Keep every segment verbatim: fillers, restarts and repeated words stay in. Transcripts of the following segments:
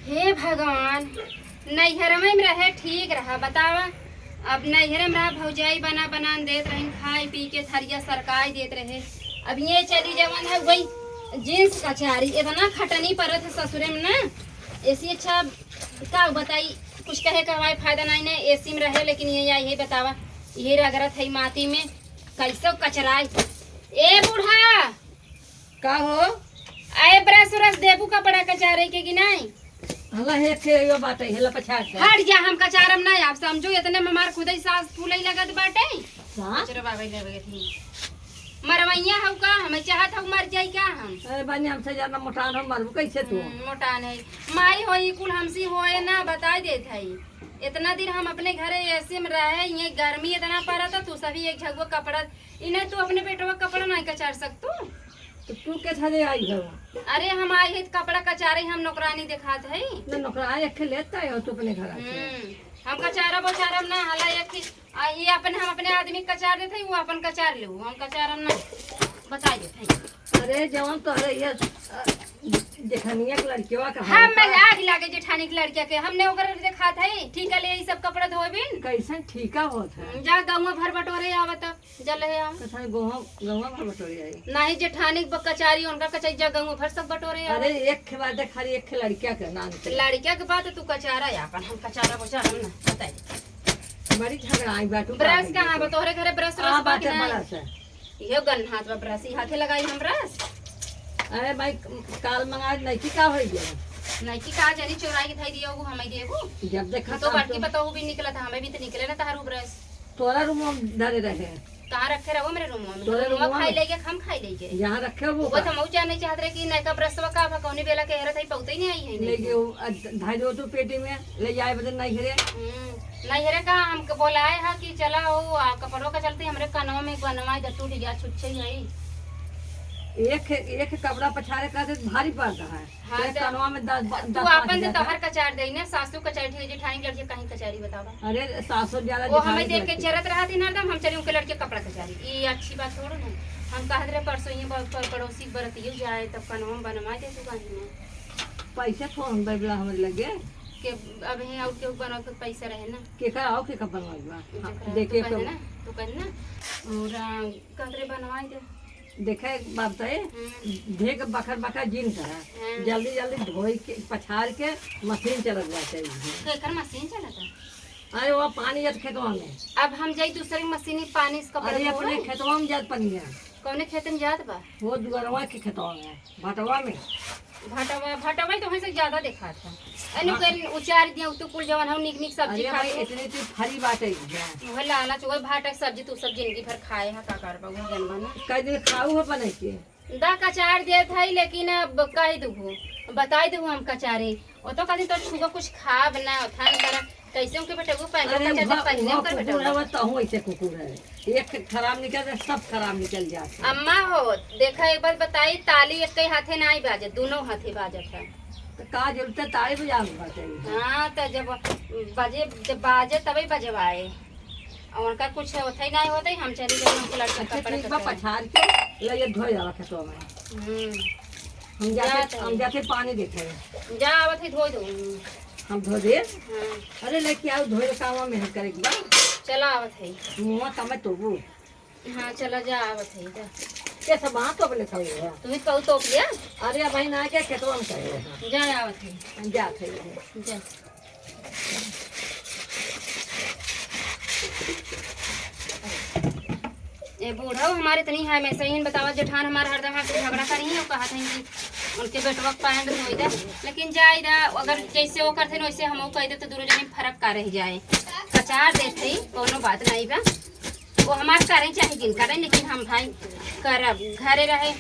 हे भगवान, नैहरवे में रहे ठीक रहा, बतावा। अब नैहरे में रहा, भौजाई बना बना देत रही, खाए पी के थरिया सरकाई देत रहे। अब ये चली जवन है वही जींस कचारी, इतना खटनी परत है ससुरे में ना। एसी अच्छा का बताई, कुछ कहे का हमारे फायदा नहीं ना, एसी में रहे, लेकिन ये आई है बतावा, ये रगरत है माटी में, कैसे कचराई। ए बूढ़ा, का हो? आए ब्रश उरश देबू कपड़ा कचारे के कि नहीं? हला हे के यो बाटे, हेला पछाड़ के। हट जा, हम कचारम ना, आप समझो, इतने में हमार खुदई सास फूलई लगत बाटे। सास? चलो बाबा ले गए थे। मरवैया हऊ का? हमें चाहत हऊ मर जाई का हम? अरे बानी, हमसे ज्यादा मोटान हो, मरबू कैसे तू? हम्म, मोटान है। माई होई कुल हमसी होए ना, बताई देत है। इतना दिन हम अपने घरे एसी में रहे, ये गर्मी इतना पड़ा था, तू सभी एक झगुआ कपड़ा, इन्हें तू अपने बेटवा कपड़ा नहीं कचार सकतू? तो तू के थाने आई हो? अरे हम आई है तो कपड़ा कचारे, हम नौकरानी देखात है। ना नौकरानी एक लेता है तू अपने घर से। हम्म, हम कचारा बचारब ना, हला एक ही, आ, ये अपन, हम अपने आदमी के कचार देते हैं, वो अपन कचार ले, हम कचारब ना, बताई देते हैं। अरे जवान तो अरे ये, अ, जेठानिया के लड़किया का हम हाल मैं का? आग लागे जेठानी के लड़किया के, हमने ओकर देखात है, ठीक है, ले ये सब कपड़ा धोबिन। कैसन ठीका होत है? हम्म, जा गौवा भर बटोरे आवत। जल है हम। कथाई गोहम, गौवा भर बटोरे आई। नाही जेठानी ब-, कचारी, उनका कचारी जा गौवा भर सब बटोरे आई। अरे, एक खे बाटे खाली, एक खे लड़किया के नाम से। लड़किया के बात तू कचारा या अपन, हम कचारा बोचारा हम ना, बताई। बड़ी झगड़ा आई बाटू ब्रश कहाँ बा? तोहरे घरे ब्रश आ, रस बा कि बाटे नहीं? बड़ा सा। इहो गन हाथ बा ब्रश, ई हाथे लगाई हम ब्रश। अरे भाई, काल मंगा नइकी का होई गया? नइकी का जानी चोराई के धई दिया, वो हमें देबू। जब देखा तो तब बड़की तो पतोहू भी निकला था, हमें भी तो निकले ना तहारू ब्रश। तोरा रूम में धरे रहे। कहाँ रखे रहो मेरे रूम में? तोरे रूम में रूम में? खाई लेके, हम खाई लेके। जहाँ रखे वो वो का? तो हम जाने चाहत रहे कि नयका ब्रशवा का भा कौनी बेला के हेरत है, पौते ही नहीं आई है ले नहीं। गयो, अ, धाई दो तू पेटी में, ले जाए बदन नहीं हेरे। हम्म, नहीं हेरे का हमके बोलाए है कि चला हो, आ, कपड़ों का चलते हमरे कनवा में बनवाई द टूट गया, छुच्छे ही है। एक, एक कपड़ा पछारे का तो भारी पड़ता है। हाँ, एक तो कनवा में दस, ब-, तू दस पाँच आपन से हजार तोहर का। कचार देई ना, सासू कचारी ठीक है, जेठानी लड़के कहीं कचारी बतावा। अरे, सासू ज्यादा वो जेठानी हमें देख के लड़के। जरत रहत ही ना एकदम, हम चली उनके लड़के कपड़ा कचारी। ई अच्छी बात थोड़ो ना। हम कहत रहे परसों ये ब-, प-, पड़ोसी बरतियो जाए, तब कनवा में बनवा दे तू कहीं ना। पैसे फोन बैबला हमरे लगे। के अब ही और के बनवा के पैसा रहे ना। के का आओ के का बनवा बा? हाँ, जेकरा देखे तू तो। कहे ना, तू कहे ना। और, आ, कहत रहे बनवा दे। देखे बात है, हम्म। ढेर के बखर बखर जिन करा। हम्म। जल्दी जल्दी धोई के, पछार के मशीन चलत बा चाहिए। तो एकर मशीन चलत है? अरे वो पानी जत खेतवा में। अब हम जाई दूसरे मशीन में पानी से कपड़ा अरे धोवे। अपने खेतवा में जात पानी है। कौने खेत में जात बा? वो दुआरवा के खेतवा में, भटवा में। भटवा, भटवा ही तो वहीं से ज्यादा देखात है। अनु हाँ। के उचार दिया, तू कुल जवन हम निक निक सब्जी अरे खाए भाई, हो। इतने तू फरी बाटे है। वह लालच, वह भाटा के सब्जी तू सब जिंदगी भर खाए है, का करबा, वह जनबा ना। कई दिन खाऊ हो बने के। दा कचार देत है, लेकिन अब कह दूँ, बताई दूँ हम कचारे। वो तो कहती तो छुआ कुछ खाब ना, थान कर कैसे उनके बेटे वो पैंट अरे कचार वो, पहले वो उनकर बेटे कुकुर है, वो तो हूँ ऐसे कुकुर है। एक खराब निकल जाए, सब खराब निकल जाते हैं। अम्मा हो, देखा, एक बात बताई, ताली एक ही हाथे ना ही बाजे, दोनों हाथे बाजत है। तो का जरूरत है ताली बजावे के बाटे? हाँ, तो जब बजे, जब बाजे तबे बजवाए। और उनका कुछ होते ही नहीं होते, हम चली गए उनके लड़के अच्छा, कपड़े ठीक बा, कपड़े। पछाड़ के ले ये धो जाला खेतवा में। हम्म। हम जाते, जाते हम हैं। जाते पानी देखे। जा, आवत ही धो दो। हम धो दे। हाँ। अरे, लेके आओ, धोए कावा में करे के बा। चला आवत है। मुँह का मैं तोबू। हाँ, चला जा, आवत है, जा। के सब हाथ तोप लेता हुआ। तुम्हें कहू तोप लिया? अरे, अब भाई ना के खेतवा में करे। जा, आवत है। हम जात है। जा। ए बूढ़ा हमारे तनी है, मैं सही बतावा, जेठान हमारे हरदम हमसे झगड़ा करी है, कहत हैं कि उनके बेटवा के पैंट धोई दे, लेकिन जाई दा, अगर जैसे वो करते हैं वैसे हम कह दे तो दोनों जने में फर्क का रह जाए। कचार देत है, कोनो बात नहीं बा, वो हमार करें चाहे जिन करें, लेकिन हम भाई करब, घरे रहे।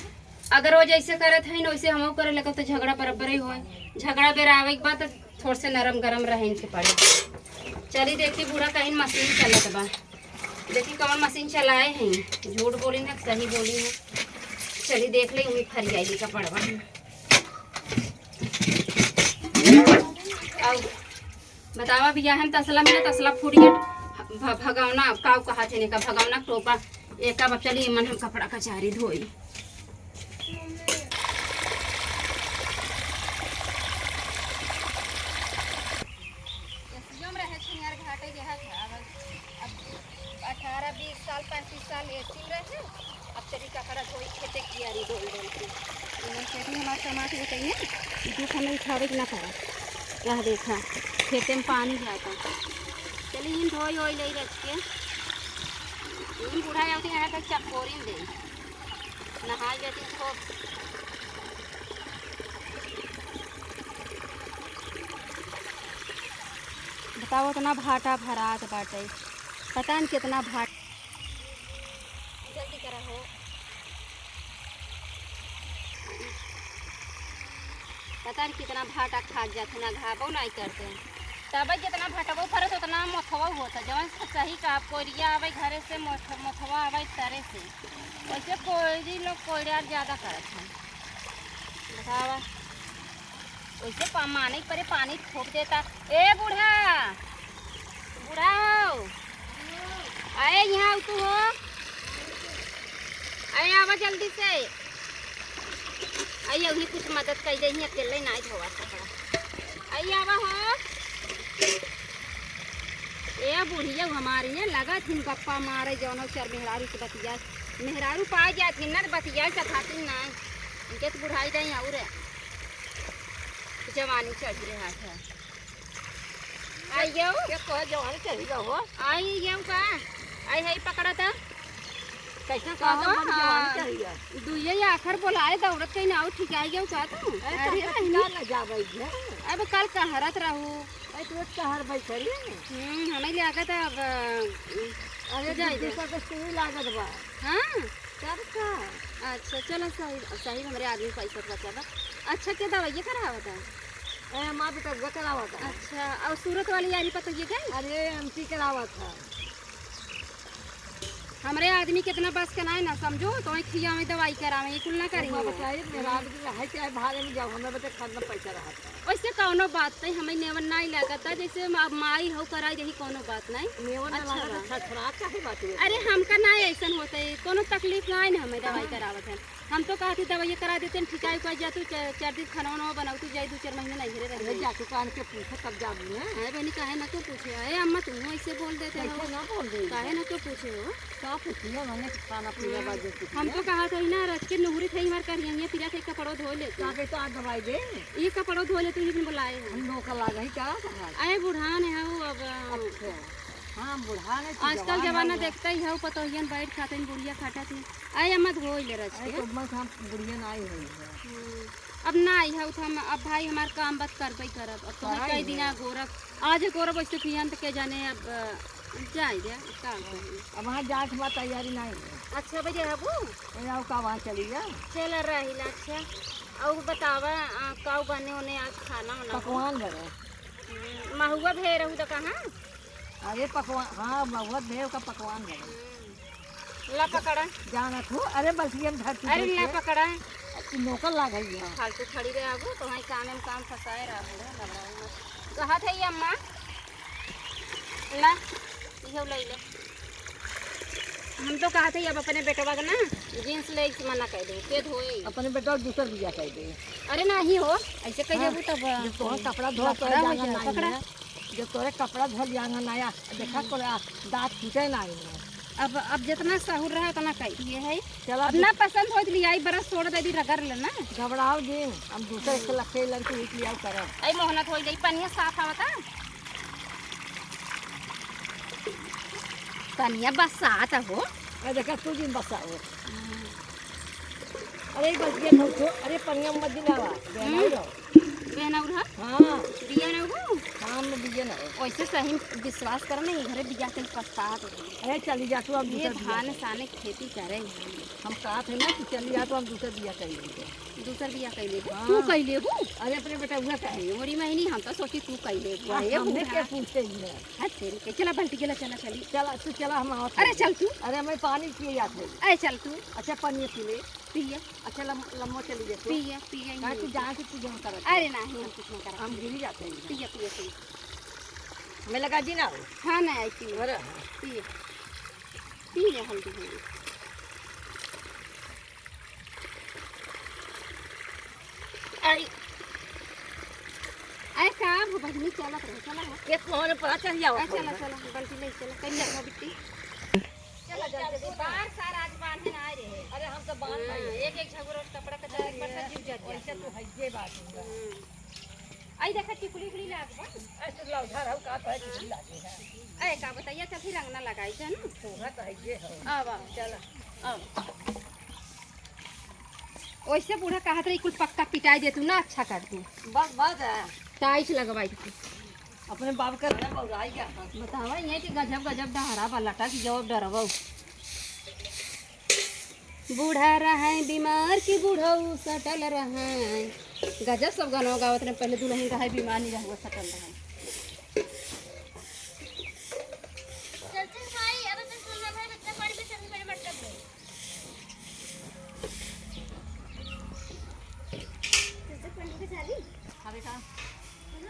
अगर वो जैसे करत है न वैसे हमहू करे लगब तो झगड़ा बराबर ही होए। झगड़ा बेरा आवे के बाद तो थोड़ से नरम गरम रहे इनके पड़े। चली देखी बूढ़ा कहीं मशीन चलत बा, देखी कौन मशीन चलाए हैं, झूठ बोली ना सही बोली ना। चली देख ले, उन्हीं फरियाई कपड़वा। अब बतावा भैया, हम तसला में ना तसला फूट गया, भ-, भगौना, काऊ कहा थे का भगौना टोपा, एक अब चली मन हम कपड़ा कचारी धोई। बात होते हैं, दुख हमें उठावे के ना पड़ा। यह देखा, खेते में पानी जाता। चलिए, इन धोई होई ले रख के। इन बूढ़ा जाते यहाँ तक चकोरी में दे। नहाई लेती तो। बताओ, इतना भाटा भरात बाटे, पता नहीं कितना भाट। जल्दी करा हो। पता नहीं कितना भाटा खात जात है, ना घाबो नहीं करते हैं। तब जितना भटबो फरत, उतना मोथवा होता। जवन सही का आप कोरिया आवे घरे से, मोथ-, मोथवा आवे तरे से। वैसे कोरी लोग कोरिया ज्यादा करत है। बतावा, वैसे पा-, माने परे पानी ठोक देता। ए बूढ़ा, बूढ़ा हो, अरे यहाँ आव तू हो, अरे आवा जल्दी से। अरे अभी कुछ मदद कर दे, यहाँ अकेले ना धोवा कपड़ा। अरे आवा हो। ए बुढ़िया हमारी है, लगा थिन गप्पा मारे, जौन चार मेहरारू से बतिया, मेहरारू पा जात हिन ना, बतिया सखाती ना। इनके तो बुढ़ाई जाई और जवानी चढ़ रहा है। आइयो। के कहे जवानी चढ़ी गयो हो? आइयो का? आई है पकड़ा था। कैसे कहो, कहो, हम जवानी हाँ। चढ़ी गयो। दुइये आखर बोलाए दौड़त कहीं ना, ठीक आई गयो का तू? ए, अरे तो बहिनी। ना जाबै है। अब कल कहरत रहू। ए, तू कहर बैठरी। हम्म, हमें ले आगा था अब, अरे, जाए दे। दूसरा के सुई लागत बा। हाँ? तब का? अच्छा, चलो, सही, सही में हमरे आदमी पैसा बचा बा। अच्छा, के दवाइया करावत है? ए, माँ बेटा, वो करावत है। अच्छा, और सूरत वाली यारी पता ये गई? अरे, एमटी करावत है। हमरे आदमी कितना बस के नाई ना समझो, तो वही खिया में दवाई करावे, ये कुल ना करी वो। बताइए, मेरा आदमी है क्या, भाड़े में जाओ, हमें बता, खाना पैसा रहा था। वैसे कौनो बात नहीं, हमें नेवन नहीं लागत, जैसे मा-, माई हो कराई रही, कौनो बात नहीं। नेवन ना अच्छा लागत, बा। छछरा काहे बात है? अरे, हमका ना ऐसन होता है, कौनो तकलीफ ना है ना, हमें दवाई हाँ। करावत है। हम तो कहती दवाई करा देते हैं, ठिकाई उकाई जातू, च-, चार दिन खाना वाना बनावतू, जाई दो चार महीने नहीं घरे अरे, रहते। जातू कान के पूछो, तब जाबू ना। अरे बहनी, काहे ना क्यों पूछे? अरे अम्मा, तुम ऐसे बोल देते हो। कैसे ना बोल दे? काहे ना क्यों पूछे हो? का पूछिए, मैंने खाना पीना हम्म। बाद में पूछिए। हम तो कहा था ही ना, रच के नोहरी थे, हमार करिया, ये पीरा थे, कपड़ो धो लेते। का के तो आज दवाई दे? ये कपड़ो धो लेते, ये दिन बुलाए हैं। हम नौकर लाग ही का? अरे बुढ़ान है वो अब। अच्छा। हाँ, बुढ़ान है तो आजकल जवान जमाना है। देखते ही हो, पतोहियन बैठ खाते हैं, बुढ़िया खाटा थी। आए अम्मा धोई ले रच अरे के। तो अम्मा हम बुढ़िया ना आई हुई है। हम्म। अब ना आई है, तो हम, अब भाई हमार काम बात करबे करब। अब तो हम कराई कई है। दिना गोरब, आज गोरब वैसे पियन त के जाने अब, अ, जाए दे, का करी। अब वहाँ जाए के बाद तैयारी नहीं है। अच्छा, बजे हबू? ए, आओ का वहाँ चली जा। चल रही ला, अच्छा। और बतावा, अ, काऊ बने होने आज खाना होना हो? पकवान बने। हम्म, महुआ भे रहू तो कहाँ? अरे पकवान, हाँ, महुआ भे का पकवान बने। हम्म। ला पकड़ा। जानत हो, अरे बल्टिया में धरती अरे ला पकड़ा। तू नौकर लाग है यहाँ। फालतू खड़ी रहे आबू, तो वहीं काम में काम फंसाए रहा है, लबड़ाई मत। कहा थे ये अम्मा, ला, इहो ले ले। हम तो कहा थे अब अपने बेटवा के ना जींस ले से मना कर दे, के धोए। अपने बेटवा दूसर बिया कर दे। अरे नहीं हो, ऐसे कह हाँ, देबू तब जब तोहर कपड़ा धोआ कपड़ा तोहर हो जाना जाए, नहीं पकड़ा। है। जब तोरे कपड़ा धो लिया ना नया, देखा तोरा दांत टूटे ना आई है। अब, अब जितना सहूर रहा उतना कही। ये है। चला अब ना पसंद हो तो लियाई, बरस छोड़ दे दी, रगड़ लेना। घबराओ जी, हम दूसरे के लखे लड़की उठ लिया करब। आई मोहनत हो जाई, पनिया साफ आवता। पनिया बसात हो। अरे देखा तू जी बसा हो। अरे, ई बस ये नौ सौ, अरे, पनिया मत दिलावा, बेनाऊ हम्म। रहो। बेनाऊ रहो? हाँ। बिया ना हो? हाँ, मैं बिया ना हो। वैसे सही में विश्वास करो ना, ये घरे बिया के पछतात हो। अरे, चली जा तू, अब ये दूसर बिया धान कर। साने खेती करे। हम कहत है ना कि चली जा तू, हम दूसर बिया कर लेंगे। दूसर बिया कर लेबू? हाँ। तू कर लेबू? अरे, अपने बेटा हुआ का है? अरे, मोरी महनी, हम तो सोची तू कर लेबू। हाँ, अरे, हमने बूढ़ा। क्या पूछते ही है? हाँ, तेरी के, चला बाल्टी के ला, चला, चली। चला, तू चला, हम आवत अरे, हैं। चल तू। अरे, मैं पानी पिए जात है। अरे, चल तू। अच्छा, पानी पी ले। पिया। अच्छा, लम-, लम्बो चली जाए तू। पिया, पिया, काहे ये तू पिया। जहाँ से तू जहाँ करत अरे है। नहीं, हम कुछ ना करत। हम गिरी जाते हैं। पिया, पिया, पिया। हमें लगा जी ना हो। हाँ, ना आई पिया। अरे हाँ। पिया। पिया हल्दी हल्दी। आई। अरे का हो बहिनी, चलत रहे, चला हो। एक मोहन पर चढ़ जाओ। अरे चला, चला, बाल्टी ले चला, कहीं लगा बिट्टी। चला, बार सार आज बांधे ना आए रहे। अरे हम तो बांध हाँ, भाई। एक एक झगुर कपड़ा का चल एक बार से जीव जर जाए। वैसे तो है ये बात है। हम्म। आई देखा टिकुली उकुली लाग बा। ऐसे लौधा रहू का तो है टिकुली लागे है। ए का बताइए चल फिर अंगना लगाई जा ना। तोहरा तो है ये हो। आवा। चला। आवा। वैसे बूढ़ा कहत रही कुल पक्का पिटाई दे तू ना अच्छा कर तू। बस बस है। टाइल्स लगवाई तू। अपने बाप का घर बउराई गया। बतावा ये कि गजब गजब डहरा बा लटा की जवाब डरवाऊ। बूढ़ा रहे बीमार की बूढ़ऊ सटल रहे। गजब सब गाना गावत रहे पहले दुल्हन रहे बीमार नहीं रहुआ सटल रहे। चलते भाई, अब अपन सोना भाई बच्चा पानी में चल मेरे मटका में। अबे का?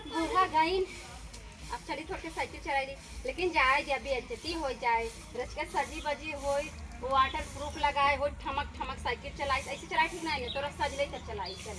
बूढ़ा गइन, अब चली थोड़ के साइकिल चलाई ली, लेकिन जाए जब बेइज्जती हो जाए, रचका सजी बजी होई, वाटर प्रूफ लगाए होई, ठमक ठमक साइकिल चलाई, ऐसे चलाई ठीक ना है, तोरा सज ले तब चलाई, चल।